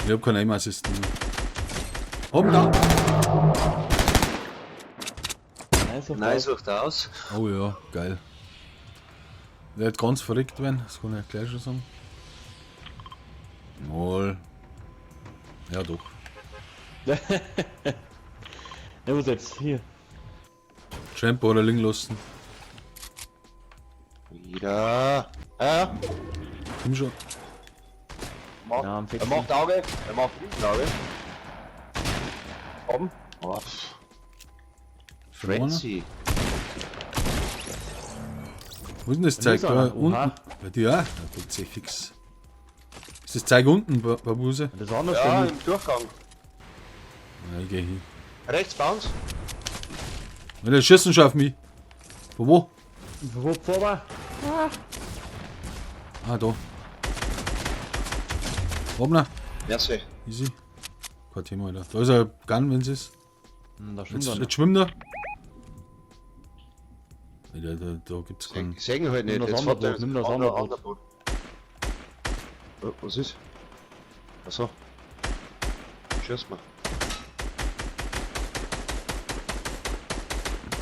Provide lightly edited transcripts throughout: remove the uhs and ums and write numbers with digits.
Ich hab keinen Aim Assist mehr. Hopp da! Nice, auf Nice, sucht aus. Oh ja, geil. Der hat ganz verrückt werden, das kann ich gleich schon sagen. Mal. Ja doch. Ja, was jetzt? Hier. Trampo oder liegen lassen. Wieder. Ja, Komm schon. macht, Ja, am er fixen. macht Auge. Er macht Auge. Oben. Oh, pff. Frenzy. Wo ist denn das Bei mir Zeug? ist Da einer. unten. Oha. Bei dir auch? Da kommt eh fix. Ist das Zeug unten, Babuse? Das ist anders. Ja, Ja, im Durchgang. Ja, ich geh hin. Rechts bei uns. Ja, der schießen schon auf mich. Von wo? Wo vorbei? Ah, da. Oben noch. Merci. Easy. Kein Thema, Alter. Da ist ein Gun, wenn's ist. Da schwimmt Jetzt, einer. jetzt schwimmt er. Alter, da gibt's keinen. Ich seh ihn halt nicht. Nimm das Jetzt fährt Anderboot, der nimm das andere- Anderboot. Anderboot. Oh, was ist? Achso. Schieß mal.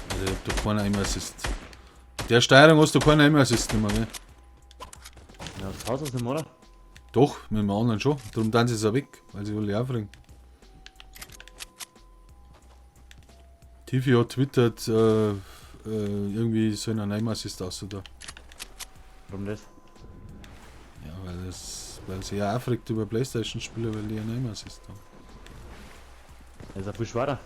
Alter, ich hab da keinen Aim Assist. Mit der Steuerung hast du keinen Aim Assist mehr, gell? Ja, das Haus ist nicht mehr, oder? Doch, mit dem anderen schon. Darum tanzen sie auch weg, weil sie alle aufregen. Tifi hat twittert, irgendwie soll ein Aim Assist aus da. Warum das? Ja, weil sie ja aufregt über Playstation-Spieler, weil die einen Aim Assist haben. Das ist ja viel schwerer.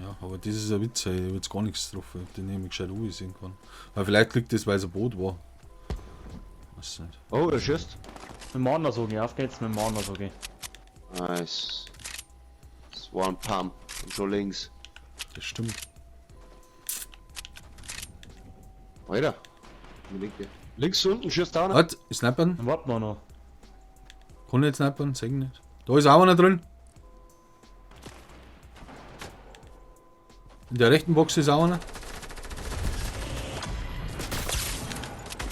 Ja, aber das ist ein Witz, ey. Ich hab jetzt gar nichts getroffen. Ich hab den nicht mehr gescheit sehen können. Weil vielleicht liegt das, weil es ein Boot war. Weiß nicht. Oh, er schießt. Mit dem anderen okay, auf geht's mit dem anderen okay. Nice. Das war ein Pump. Und schon links. Das stimmt. Alter. Die Linke. Links unten schießt einer. Warte, snipern. Dann warten wir noch. Kann ich jetzt snipern? Seh ich nicht. Da ist auch einer drin. In der rechten Box ist auch einer.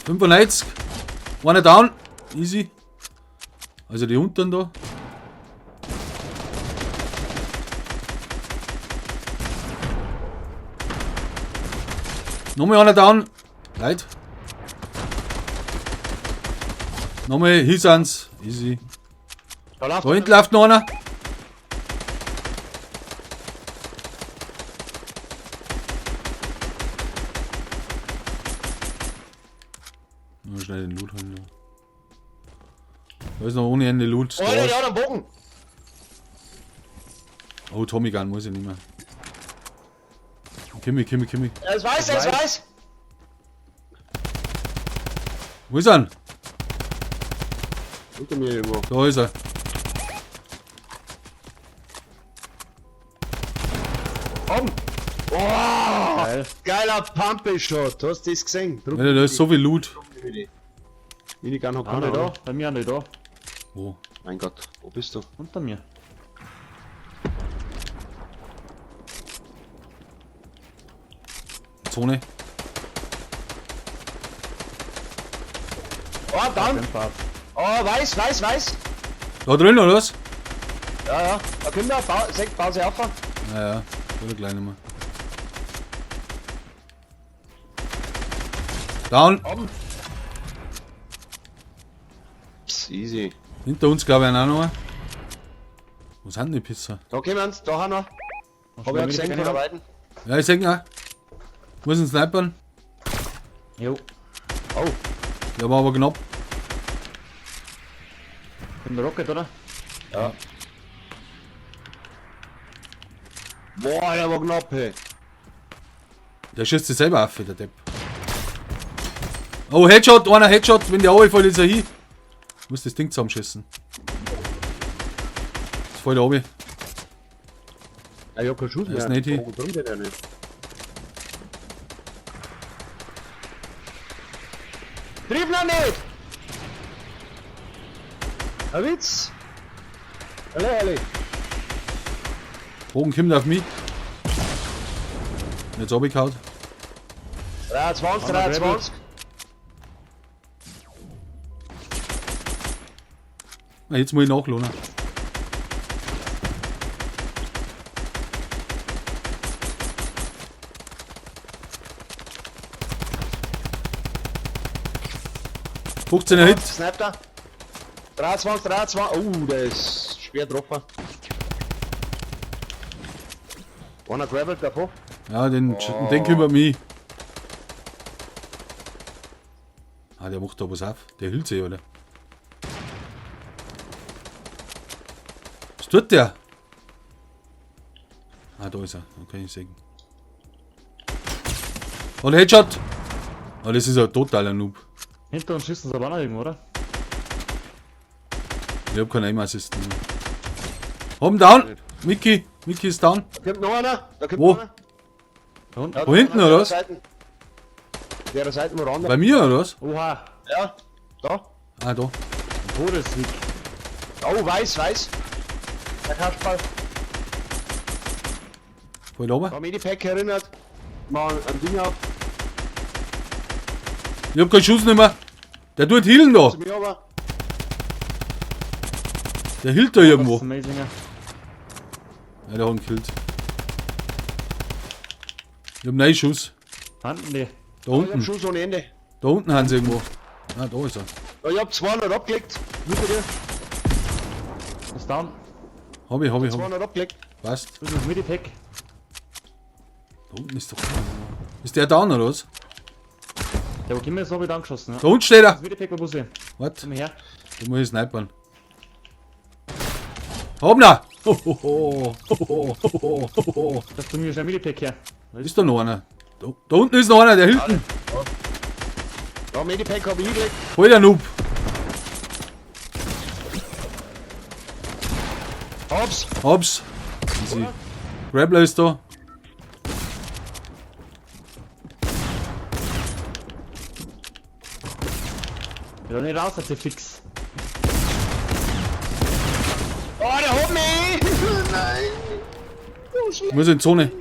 95. Einer down. Easy. Also die unteren da. Nochmal einer down. Leid. Nochmal, hier sind's. Easy. Da läuft Da hinten läuft noch einer. Nur schnell den Loot holen. Ja. Da ist noch ohne Ende Loot. Da Alter, ist- der hat einen Bogen. Oh, Tommy Gun muss ich nicht mehr. Kimmy, Kimmy, Kimmy. Er ist weiß, er ist weiß. Wo ist er? Hinter mir irgendwo. Da ist er. Komm. Oh, Geil. geiler Pumpe-Shot. Hast du das gesehen? Druck Alter, da ist so viel Loot. Minigun hat Andere keiner, da, oder? bei mir andere da. Wo? Mein Gott, wo bist du? Unter mir. Zone. Oh, down. Dämpfer ab. Oh, weiß, weiß, weiß. Da drin, oder was? Ja, ja. Da kommt er. Bau sie auf. Naja, oder gleich nochmal. Down. Oben. Psst, easy. Hinter uns, glaube ich, einer auch noch. Wo sind denn die Pisser? Da kommen sie, da haben wir. Hab ich auch gesehen von der Weiten. Ja, ich seh ihn auch. Muss ihn snipern. Jo. Oh, Der war aber knapp. Mit dem Rocket, oder? ja. Boah, der war knapp, hey. Der schießt sich selber auf, der Depp. Oh, Headshot, einer Headshot, wenn der runterfällt, ist er hin. Muss das Ding zusammenschießen. Jetzt fällt er runter. Ja, ich hab keinen Schuss Er ist mehr. nicht hin. Warum bringt der nicht? Triff noch nicht! Ein Witz! Alle, alle. Bogen kommt auf mich. Jetzt runtergehauen. 23, 23. Ah, jetzt muss ich nachladen. 15er Hit. Sniper. 23, 23. Oh, der ist schwer getroffen. Einer gravelt davon. Ja, den, den kümmert mich. Ah, der macht da was auf. Der hielt sich, oder? Was tut der? Ah, da ist er. Okay, ich sehe ihn. Und Headshot! Ah, das ist ein totaler Noob. Hinter uns schießen sie aber auch noch irgendwo, oder? Ich hab keinen Aim-Assist mehr. Hab ihn down! Mickey! Mickey ist down. Da kommt noch einer. Da kommt Wo? noch einer. Da unten. Ja, Wo hinten, der oder was? Seite. Der Seite, wo ran. Bei mir, oder was? Oha! Ja, da. Ah, da. Todesweg. Oh, weiß, weiß. Der Kasperl. Voll oben. Da Medipack erinnert. Mal ein Ding auf. Ich hab keinen Schuss mehr. Der tut healen da. Zu mir aber. Der healt da irgendwo. Das ist amazing, ja. Ja, der hat ihn gekillt. Ich hab einen Schuss. Handen die. Da Ich hab unten. Schuss ohne Ende. Da unten haben sie irgendwo. Ah, da ist er. Ja, ich hab 200 abgelegt. Hinter dir. Ist down. Hab ich, hab ich, hab ich. 200 abgelegt. Passt. Das ist das Medipack. Da unten ist doch keiner. Ist der down oder was? Der wo kommt jetzt, hab ich angeschossen. Ja. Da unten steht er! Das Medipack war Busse. Warte, Komm her. da muss ich snipern. Hab ihn! Ho, ho, ho, ho, ho, ho, ho. Das du mir schnell Medipack her. Ist da noch einer? Da unten ist noch einer, der hinten. Ja, Medipack hab ich hingelegt. Voll der Noob. Hab's. Hab's. Easy. Grappler ist da. Ja, nicht raus, hat sie fix. Oh, der hat mich! Nein! Ich muss in die Zone.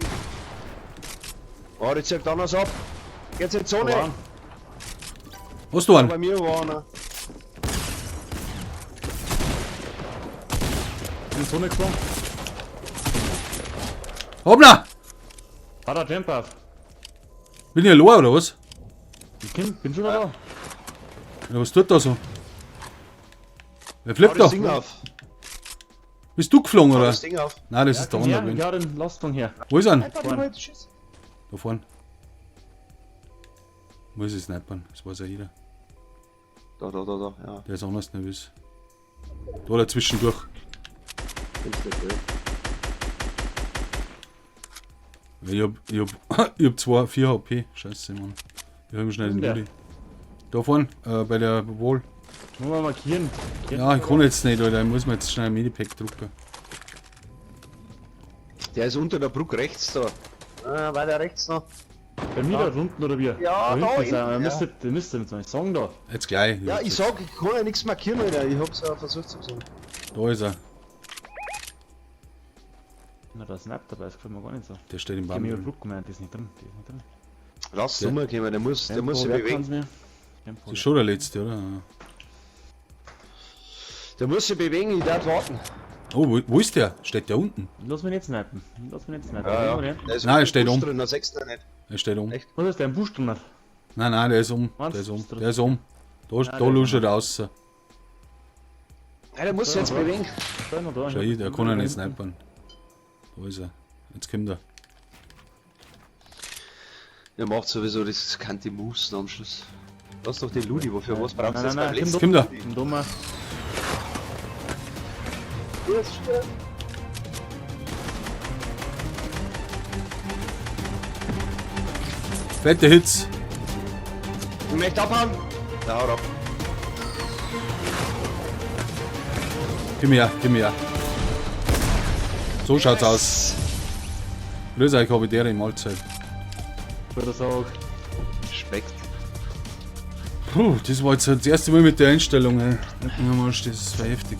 Oh, der zieht anders ab. Geht's in die Zone? Wo Hast du einen? Bei mir war einer. In die Zone geflogen. Hoppla! War der Jump auf. Bin ich allein oder was? Ich bin schon da. Ja, was tut da so? Wer flippt Hau da? das Ding auf. Bist du geflogen Hau oder? das Ding auf. Nein, das ist der Komm her, andere. ja, den Lastwagen her. Wo ist er? Einfach Da vorne. Muss ich snipern, das weiß ja jeder. Da, da, da, da, ja. Der ist anders nervös. Da dazwischen durch. Ja, ich hab 2, 4 HP. Scheiße, Mann. Ich hab schnell den Der. Rudi. Da vorne, bei der Wall. Nur mal markieren. Ja, ich kann jetzt nicht, Alter. Ich muss mir jetzt schnell ein Medipack drucken. Der ist unter der Brücke rechts da. Ah, weiter rechts noch. Bei mir da unten oder wie? Ja, da hinten ist er. hinten, ja. Ihr müsst jetzt mal sagen da. Jetzt gleich. Ja, ich sag, ich kann ja nichts markieren, Alter. Ich hab's ja versucht zu sagen. Da ist er. Na, da ist ein App dabei, das gefällt mir gar nicht so. Der steht im Ich hab Baum. mir drin. Blut gemeint, die ist nicht drin. Die ist nicht drin. Lass Ja. rumkommen, der muss sich bewegen. Mir. Das ist schon der letzte, oder? Ja. Der muss sich bewegen, ich darf warten. Oh, wo ist der? Steht der unten? Lass mich nicht snipen. Lass mich nicht snipen. Ja, Ja. ja. Der ist Nein, er im steht Busch um. Drin, da sechst du ihn nicht. Er steht um. Echt? Was ist der im Busch drin? Nein, nein, der ist um. Meinst Der ist um. du? Der ist um. Da, Nein, da der ist luschert er raus. Nein, der muss sich jetzt Ja. bewegen. Da, noch da. Schau ich, der kann ja nicht snipern. Da ist er. Jetzt kommt er. Der macht sowieso das kante Moves am Schluss. Lass doch den Ludi, wofür was brauchst du Nein, jetzt nein, beim nein, letzten? Kommt er. Komm, Dummer. Fette Hits. Ich möchte abhauen. Ja, haut ab. Gib mir her, gib mir her. So schaut's aus. Grüß euch, Habitäre, Mahlzeit. Guter Sache. Schmeckt. Puh, das war jetzt das erste Mal mit der Einstellung. Ey. Das war heftig.